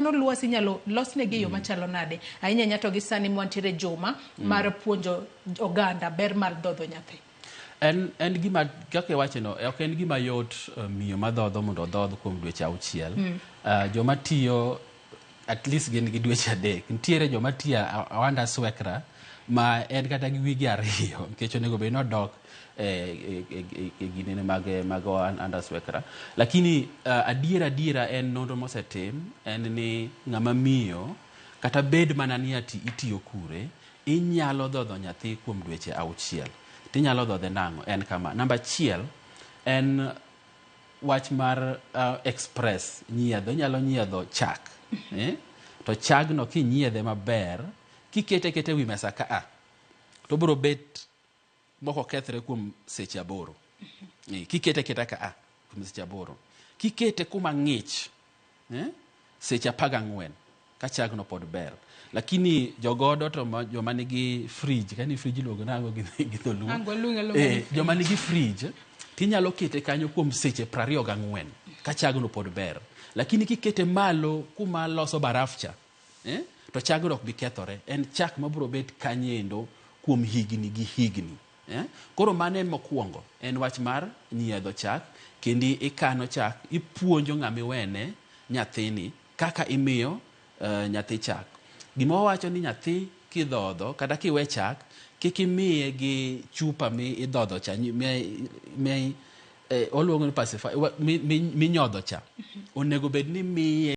Lwasi inyalo losnegi e yo machalo nade ahinya ahinya to gi sani mwantiere juma mar puonjo oganda ber mar dhodho nyathi? En gima kaka iwache no, ok en gima yot miyo madhodho mondo odhodh kuom dweche 6. Joma tiyo at least gin gi dweche 3. Nitiere joma tiyo awanda swekra ma en kata gi wige 2 nikech onego bed ni odok e ginene mag under swekra. Lakini adiera adiera en nonro mosetim en ni ng'ama miyo kata bed mana ni ati itiyo kure, inyalo dhodho nyathi kuom dweche 6. Tinyalo dhodhe nang'o? En kama. Namba 1 en wach mar express nyiedho. Inyalo nyiedho chak. To chagno kinyiedhe maber, kikete kete wi mesa ka a, to obiro bet mok okethre kuom seche 8. Kikete keta ka a kuom seche 8. Kikete kuma ng'ich, seche 14 ka chagno pod ber. Lakini jogodo to joma nigi fridge, kani fridge iluongo nang'o gi dholuo? Ang' waluonge aluonga ni fridge. Joma nigi fridge, tinyalo kete kanyo kuom seche 24 ka chagno pod ber. Lakini kikete malo kuma loso baraf cha, to chagno ok bi kethore. En chak mabiro bet kanyendo kuom higni gi higni. Koro mano en mokwongo, en wach mar nyiedho chak, kendi ikano chak, ipuonjo ng'ama iwene nyathini kaka imiyo nyathi chak. Gima wawacho ni nyathi kidhodho kata kiwe chak, kik imiye gi chupa mi idhodho cha, mi oluongo ni pacifier, minyodho cha. Onego bed ni imiye